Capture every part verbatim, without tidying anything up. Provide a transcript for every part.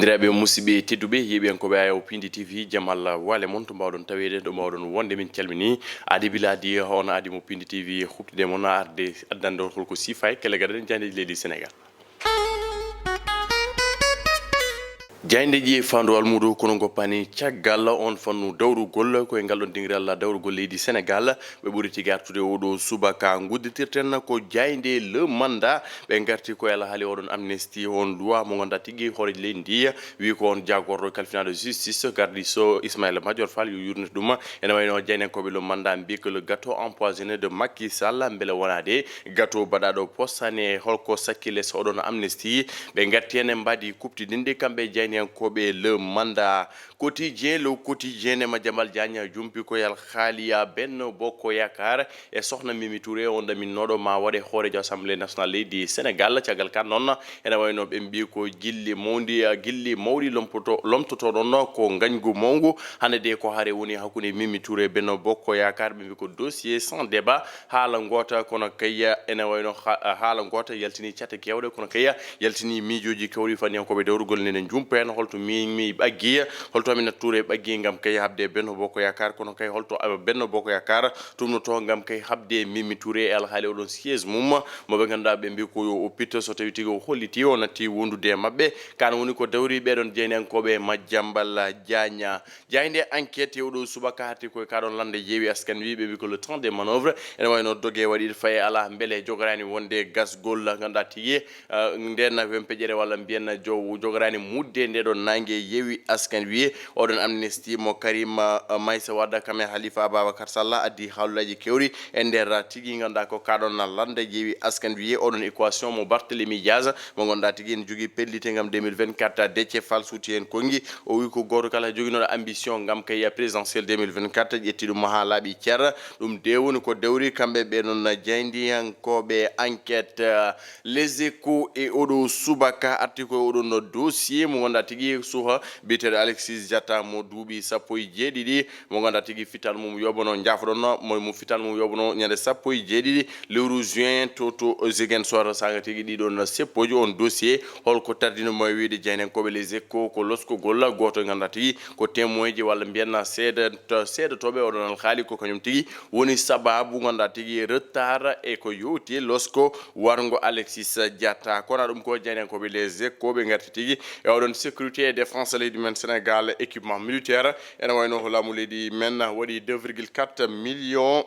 Jiraaɓe, musiɓɓe tedduɓe, yeeɓiyankooɓe Ayaw Pindi T V, jam Allah waale mon to mbaawɗon taweede, ɗo mbaawɗon wonde. Min calmini Adi Biladi, on Adi mo Pindi T V, huɓtide mon arde addande on holko siifa e kelle gaɗaɗen jaaydeeji leydi Senegal. Jaayndeeji e faandu almuudo, kono ngoppani caggal on fannu dawrugol ko e ngal ɗon dingiral dawrugol leydi Senegal. Ɓe ɓuri tigi artude oɗo subaka. Ngudditirten ko jaaynde Le Mandat. Ɓe ngarti ko e alhaali oɗon amnesty, on loi mo ngannduɗaa tigi hooreejo leydi ndi wi ko on jaagorɗo kalfinaaɗo justice, gardiɗo Ismaïla Madior Fall, yo yurmito ɗum. Ene wayno jaayndiyankooɓe Le Mandat mbi ko le gâteau empoisonné de Macky Sall, mbele wonaade gâteau baɗaaɗo posane, holko sakki les oɗon amnesty? Ɓe ngarti heen e mbaadi kuɓtidinɗi kamɓe jaayndiyankooɓe Le Mandat. Quotidien, Le Quotidien e Madiambal Diagne jumpi ko e alhaali Benno Bokk Yaakaar e sohna Mimi Touré, on ɗaminnooɗo ma waɗe hooreejo Assemblée nationale leydi Senegal. Caggal kan noon, ene wayno ɓe mbi ko gilli mawndi, gilli mawɗi lompoto-, lomtotooɗon ko ngañgu mawngu. Hannde de ko hare woni hakkunde Mimi Touré, Benno Bokk Yaakaar, ɓe mbi ko dossier sans débat. Haala ngoota kono kay ene wayno ha-, haala ngoota yaltini cate keewɗe, kono kay yaltini miijooji keewɗi fanniyankooɓe dawrugol. Nene njumpa heen holto Mimi ɓaggi, holto Aminata Touré ɓaggi ngam kay haɓde Benno Bokk Yaakaar, kono kay holto, eh, Benno Bokk Yaakaar tumnoto ngam kay haɓde Mimi Touré e alhaali oɗon siège mum mo ɓe ngannduɗaa ɓe mbi ko yo o pitto so tawi tigi o holliti o natti wondude e maɓɓe. Kan woni ko dawri ɓeɗon jeyniyankooɓe Madiambal Diagne. Jaaynde Enquête e oɗo subaka hatti koye kaɗon lande Yewwi Askan Wi, ɓe mbi ko le temps des manœuvres. Ene wayno doge waɗiɗo faye ala, mbele jogoraani wonde gasgol ngannduɗaa tigi, eh, nden wempeƴere walla mbiyen jow jogoraani mudde nde ɗon naange Yewwi Askan Wi. Oɗon amnesty mo Karim, eh, Meïssa Wade, kam e Khalifa Ababacar Sall addi haalullaaji keewɗi e nder tigi ngannduɗaa ko kaɗon lande Yewwi Askan Wi. Oɗon équation mo Barthélémy Diaz mo ngannduɗaa tigi ene jogii pellite ngam deux mille vingt-quatre, Déthié Fall suuti heen konngi. O wi ko gooto kala joginooɗo ambition ngam kay présidentielle deux mille vingt-quatre, ƴetti ɗum haa laaɓi cer. Ɗum de woni ko dawri kamɓe ɓe noon jaayndiyankooɓe Enquête. Les Échos e oɗo subaka arti ko e oɗon dossier mo ngannduɗaa tigi suha biyeteeɗo Alexis Diatta mo duuɓi sappo e jeeɗiɗi, mo ngannduɗaa tigi fital mum yoɓano, njaafoɗon mo, mo fital mum yoɓano ñande sappo e jeeɗiɗi lewru juin to, to Ziguinchor. Saanga tigi ɗiɗon seppooji, on dossier, holko tardino mo e wiyde jaayndiyankooɓe Les Échos? Ko loskogol gooto ngannduɗaa tigi ko témoin ji walla mbiyen seedeto-, seedotooɓe oɗon alhaali, ko kañum tigi woni sababu ngannduɗaa tigi retard e ko yowti losko warngo Alexis Diatta. Kono ɗum ko jaayndiyankooɓe Les Échos ɓe ngarti tigi e oɗon sécurité et défense leydi men Sénégal, équipement militaire. Ene wayno ko laamu leydi men waɗi deux virgule quatre millions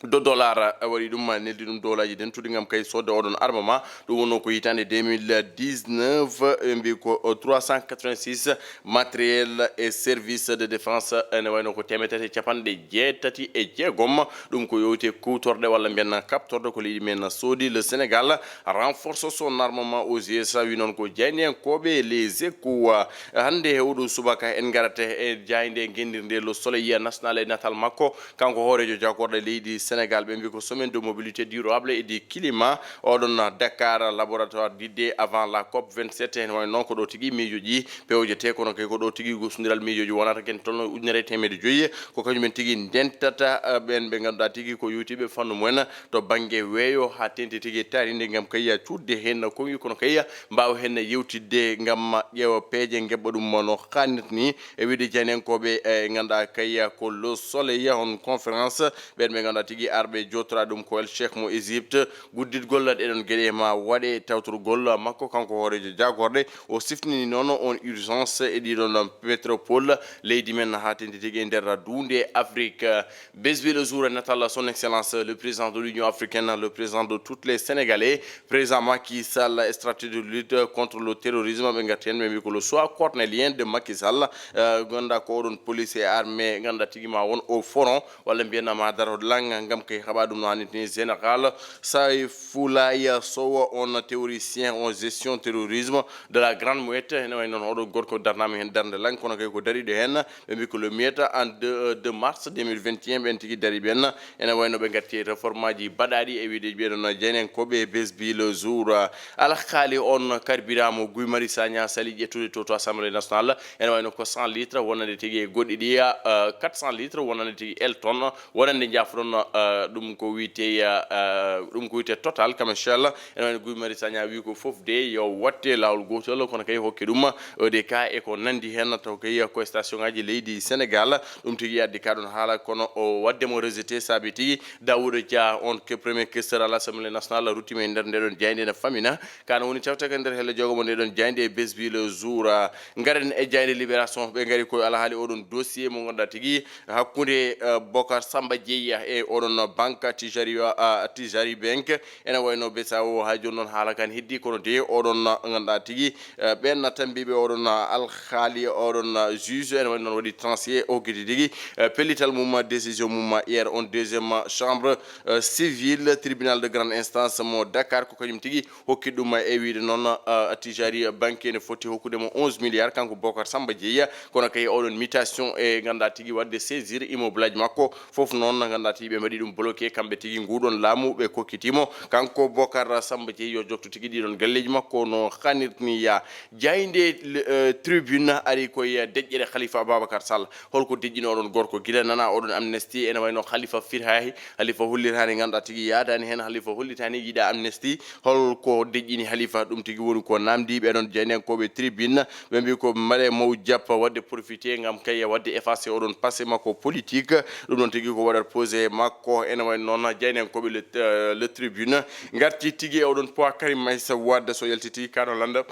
de dollars, waɗi ɗum, neldi ɗum dowlaaji dentuɗi ngam kay sodde oɗon armement. Ɗum wonno ko hitaande deux mille dix-neuf, ɓe mbi ko trois cent quatre-vingt-six matériel et service de défense, ene wayno ko teemedere e capanɗe jeetati e jeegom. Ɗum ko yowte kuwtorɗe walla mbiyen kaɓtorɗe ko leydi men soodi. Le Sénégal renforce son armement aux U S A, wi noon ko jaayndiyankooɓe Les Échos. Hannde e oɗo subaka en ngarata e jaaynde ngenndirnde Le Soleil national e natal makko. Kanko hooreejo jaagorɗe leydi Sénégal, ɓe mbi ko semaine de mobilité durable et du climat. Oɗon Dakar, laboratoire d'idées avant la COP vingt-sept. Heen woni noon ko ɗo tigi miijooji pewjete, kono kay ko ɗo tigi gosndiral miijooji wonata ken tolno ujunere e teemedde joyi. Ko kañum en tigi ndentata, eh, ɓeen ɓe ngannduɗaa tigi ko yowtiiɓe fannu mumen to bannge weeyo, haa teeŋti tigi taariindi ngam kay cuuɗde heen konngi, kono kay mbaawa heen yewtidde ngam ƴeewa peeje ngeɓɓa ɗum no haanirta ni. E wiyde jaayndiyankooɓe, e ngannduɗaa kay ko Le Soleil, on conférence, ɓeen ɓe ngannduɗaa tigi arɓe jootora ɗum ko El Cheikh mo Égypte. Gudditgol ɗeɗon geɗe ma waɗe tawtorgol makko, kanko hooreejo jaagorɗe. O siftinii noon on urgence e ɗiɗon métropole leydi men, haa teeŋti tigi e nder duunde Afrique. Besbi le jour, natal son excellence le président de l'Union africaine, le président de toutes les Sénégalais, président Macky Sall, stratégie de lutte contre le terrorisme. Ɓe ngarti heen, ɓe mbi ko le choix cornélien de Macky Sall. Eh, ngannduɗaa ko oɗon police et armée, ngannduɗaa tigi ma won au front, walla mbiyen ma daro langa ngam kay haɓa ɗum no haanirta ni. Général Saïfoulaye Sow, on théoricien en gestion terrorisme de la Grande Mouette, ene wayi noon oɗo gorko darnama heen darnde langa, kono kay ko dariɗo heen. Ɓe mbi ko le miyata en deux, deux mars deux mille vingt et un, ɓen tigi dari ɓen. Ene wayno ɓe ngarti e réforme aji baɗaɗi e wiyde ɓeɗon jeynankooɓe Besbi le jour. Alhaali on carburant mo Guy Marius Sagna sali ƴettude to, to Assemblée nationale. Ene wayno ko cent litres wonande tigi e goɗɗi ɗi, euh, quatre cents litres wonande tigi Elton, wonande jaafoɗon ah, ɗum ko wiyetee, ah, ah, ɗum ko wiyetee Total commercial. Ene wayno Guy Marius Sagna wi ko fof de yo watte laawol gootol, kono kay hokke ɗum, ah, O D K e ko nanndi heen, taw kay ko station ngaaji leydi Sénégal. Ɗum tigi addi ka ɗon haala, kono o waɗde mo rejeté saabi tigi Daouda Dia, on ko premier questeur à l'Assemblée nationale, ruttiima e nder nde ɗon jaaynde, ene famina. Ka no woni tawte ko nder helle jogo mo nde ɗon jaaynde e Besbi le jour, ah, ngaren e jaaynde Libération, ɓe ngari koye alhaali oɗon dossier mo ngannduɗaa tigi hakkunde, eh, Bocar Samba Dieyya e oɗon banque Tijari, ah, Tijari Bank. Ene wayno B C E A O haa jooni noon haala kan heddi, kono de oɗon, ah, ngannduɗaa tigi, eh, ɓeen tambiiɓe oɗon, ah, alhaali, oɗon, ah, juge, ene wayno noon waɗi tranché o gidi tigi, eh, pellital mum, décision mum hier on deuxième chambre, eh, civile tribunal de grande instance mo Dakar, ko kañum tigi hokki ɗum e wiyde noon, ah, Tijari Banque ene foti hokkude mo onze milliards, kanko Bocar Samba Dieyya. Kono kay oɗon mutation e ngannduɗaa tigi waɗde saisir immeuble aji makko fof noon, ngannduɗaa tigi ɓe mbaɗi ɗum bloqué kamɓe tigi nguɗon laamu ɓe kokkitii mo. Kanko Bocar Samba Dieyya yo joktu tigi ɗiɗon galleeji makko no hanirta ni ya. Jaaynde, eh, tribune ari koye deƴƴere Khalifa Ababacar Sall. Holko deƴƴini oɗon gorko? Gila nana oɗon amnesty, ene wayno Khalifa firhahi, Khalifa hollirani ngannduɗaa tigi yaadani heen, Khalifa hollitani yiɗa amnesty. Holko deƴƴini Khalifa? Ɗum tigi woni ko namdi ɓe ɗon jaynankooɓe tribune. Ɓe mbi ko mbaɗe maw jappa waɗde profité ngam kay waɗde effacé oɗon passé makko politique. Ɗum ɗon tigi ko waɗat posé makko. Ene wayno noon jaynankooɓe le, euh, le tribune ngarti tigi e oɗon poids Karim Meïssa Wade so yaltiti kano landa.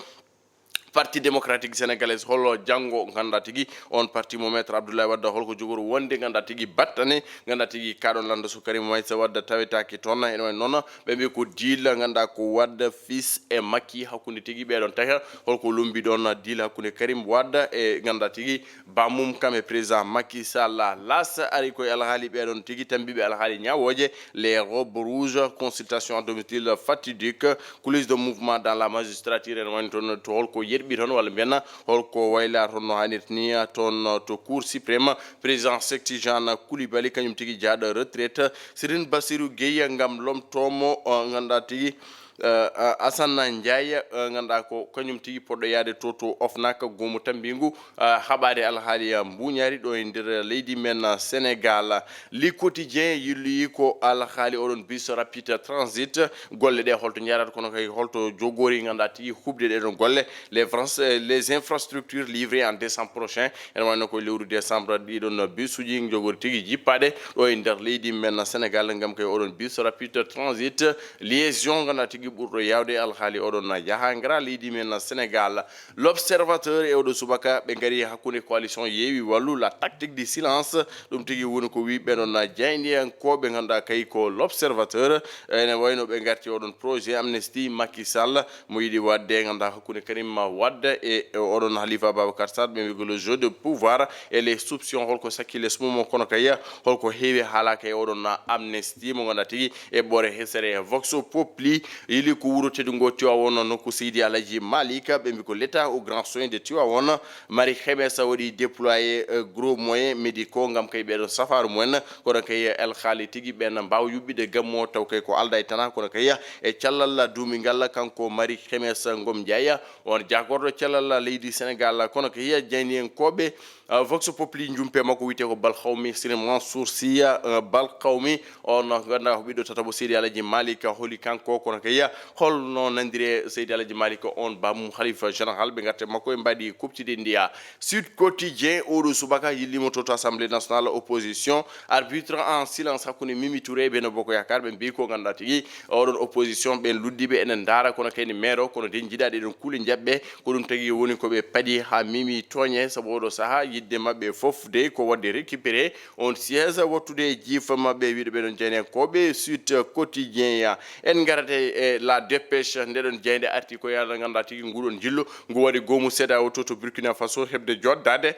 Parti démocratique sénégalais, holo janngo ngannduɗaa tigi on parti mo Maître Abdoulaye Wade, holko jogori wonde ngannduɗaa tigi battane, ngannduɗaa tigi kaɗon landa so Karim Meïssa Wade tawetaake toon? Ene wayno noon ɓe mbi ko deal ngannduɗaa ko Wade fils e Macky, hakkunde tigi ɓeɗon taha, holko lombi ɗon deal hakkunde Karim Wade e ngannduɗaa tigi bamum kam e président Macky Sall? Las ari koye alhaali ɓeɗon tigi tambiiɓe alhaali ñaawooje, les robes rouges, consultation à domicile fatidique, coulisse de mouvement dans la magistrature, ene wayno toon to holko yerɓi toon walla mbiyen holko wayla toon no hannirta ni, toon to Cour suprême, président Cheikh Tidiane Koulibaly, kañum tigi jaaɗo retraite, Serigne Bassirou Gueye ngam lomtoomo, uh, ngannduɗaa tigi, uh, uh, Assane Ndiaye, uh, ngannduɗaa ko kañum tigi poɗɗo yaade to, to OFNAC, goomu tammbingu, uh, haɓaade alhaali, uh, mbuñaari ɗo e nder leydi men, uh, Sénégal. Le Quotidien yilli ko alhaali oɗon bus rapide transit, golle ɗe holto njarat, kono kay holto jogori ngannduɗaa tigi huɓde ɗe ɗon golle? Les France, euh, les infrastructures livrées en décembre prochain. Ene wayno ko lewru décembre ɗiɗon bisuji jogori tigi jippaade ɗo e nder leydi men Sénégal ngam kay oɗon bus rapide transit liaison ngannduɗaa tigi ɓurɗo yawde alhaali oɗon yaha ngara leydi men Sénégal. L'Observateur e oɗo subaka ɓe ngari hakkunde coalition Yewwi Wallu, la tactique du silence. Ɗum tigi woni ko wi ɓe noon jaayndiyankooɓe ngannduɗaa kay ko L'Observateur. Ene wayno ɓe ngarti oɗon projet amnesty Macky Sall mo yiɗi waɗde ngannduɗaa hakkunde Karim Wade e, e oɗon Khalifa Ababacar Sall, ɓe mbi ko le jeu de pouvoir et les soupçons, holko sakki les mum, kono kay holko heewi haalaaka e oɗon amnesty mo ngannduɗaa tigi eɓɓoore hesere. Vox Populi yili ko wuro teddungo Tivaouane, nokku Seydi Alaji Malik, ɓe mbi ko l'État au grand soin de Tivaouane. Marie Khemesse waɗi déployé, euh, gros moyens médicaux ngam kay ɓeɗon safaaru mumen, kono kay alhaali tigi ɓen mbaawa yuɓɓide gammo taw kay ko aldaa e tana, kono kay e cellal duumingal kanko Marie Khemesse Ngom Ndiaye, on jaagorɗo cellal leydi Sénégal, kono kay jaayndiyankooɓe, uh, Vox Populi, njumpe makko wiyetee ko Bal Qawmi, Serigne Mansour Sy, uh, Bal Qawmi, on ngannduɗaa ko ɓiɗɗo tataɓo Seydi Alaji Malik, holi kanko, kono kay holno nanndire Seydi Alaji Malik on bamum Khalifa Général? Ɓe ngarte makko ɓe mbaɗi kuɓtide ndiya. Sud Quotidien oɗo subaka yillimo to, to Assemblée nationale, opposition, arbitre en silence hakkunde Mimi Touré e Benno Bokk Yaakaar. Ɓe mbi ko ngannduɗaa tigi oɗon opposition ɓen luddiiɓe ene ndaara kono kay ne meero, kono de njiɗaa ɗeɗon kuule jaɓɓe. Ko ɗum tagi woni ko ɓe paadi haa Mimi tooñe, sabu oɗo sahaa yiɗde maɓɓe fof de ko waɗde récupéré on siège, wattude e jiifa maɓɓe, wiide ɓeɗon jaayndiyankooɓe Sud Quotidien. Ya, en ngarate e La Dépêche, ndeɗon jaaynde arti ko yaada ngannduɗaa tigi nguɗon njillu ngu waɗi goomu CEDEAO to, to Burkina Faso heɓde joɗdaade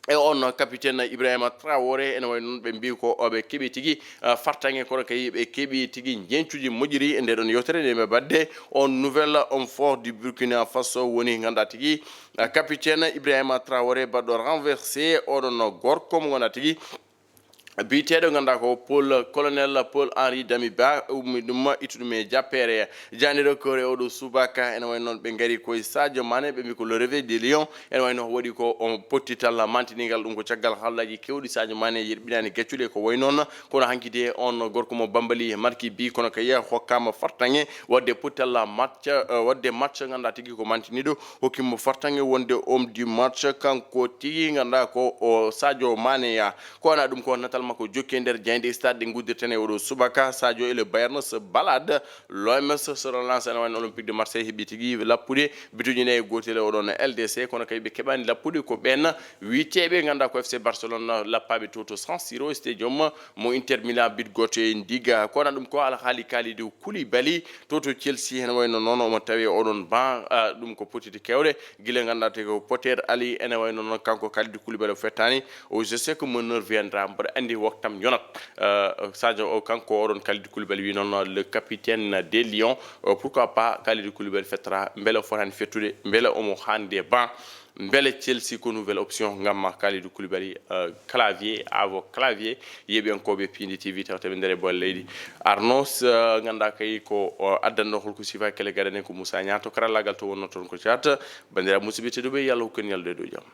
e on capitaine Ibrahima Traoré. Ene wayi noon ɓe mbi ko oɓe keɓi tigi, ah, fartaŋŋe, kono kay ɓe keɓi tigi njeñcuuji moƴƴiri e ndeɗon yewtere nde ɓe mbaɗde. On nouvel homme fort du Burkina Faso woni ngannduɗaa tigi, ah, capitaine Ibrahima Traoré baɗɗo renversé, oɗon gorko mo ngannduɗaa tigi biyeteeɗo ngannduɗaa ko Paul, Colonel Paul Henri Damiba, ummi ɗum, ittu ɗum e jappeere. Jannde record e oɗo subaka, ene wayi noon ɓe ngari koye Sadio Mané, ɓe mbi ko le réveil des lions. Ene wayi no waɗi ko on pottital mantinigal, ɗum ko caggal haalaaji keewɗi Sadio Mané yerɓinaani gaccude ko wayi noon. Kono hanki de on gorko mo Bambali marki bi, kono kay hokkaama fartaŋŋe waɗde pottital match, eh, waɗde match ngannduɗaa tigi ko mantiniiɗo, hokkimo fartaŋŋe wonde homme du match, kanko tigi ngannduɗaa ko o Sadio Mané ya. Ko wona ɗum ko natal makko jokki e nder jaaynde stade ɗe nguddirten e oɗo subaka. Sadio e le Bayern se balade, l'O M S se relance, ene wayno Olympique de Marseille heɓi tigi lappude bituji nayi e gootel e oɗon L D C, kono kay ɓe keɓani lappude ko ɓen wiyeteeɓe ngannduɗaa ko F C Barcelone lappaaɓe to to San Siro Stadium mo Inter Milan bit gooto e ndiga. Ko wona ɗum ko alhaali Kalidou Koulibaly to to Chelsea, ene wayno noon omo tawi oɗon ban, ah, ɗum ko potiti kewɗe. Gila ngannduɗaa te ko Potter Ali, ene wayno noon kanko Kalidou Koulibaly o fettaani. O, je sais que mon heure viendra, mboɗo anndi waktam yonat. Euh, Sadio o, kanko oɗon Kalidou Koulibaly wi noon le capitaine des Lions, euh, pourquoi pas Kalidou Koulibaly fettata, mbele o fotani fettude, mbele omo hannde ban, mbele Chelsea ko nouvelle option ngam ma Kalidou Koulibaly, euh, clavier, avo clavier, yeeɓiyankooɓe P N D T V tawata ɓe nder e bolle leydi. Arnaud, s-, euh, ngannduɗaa kay ko, euh, addanno holko sifa kele gaɗane ko Moussa Niang to karallaagal to wonno toon ko Thiat. Banndiraaɓe musidɓe tedduɓe, yo Allah hokku en ñallude e dow jam.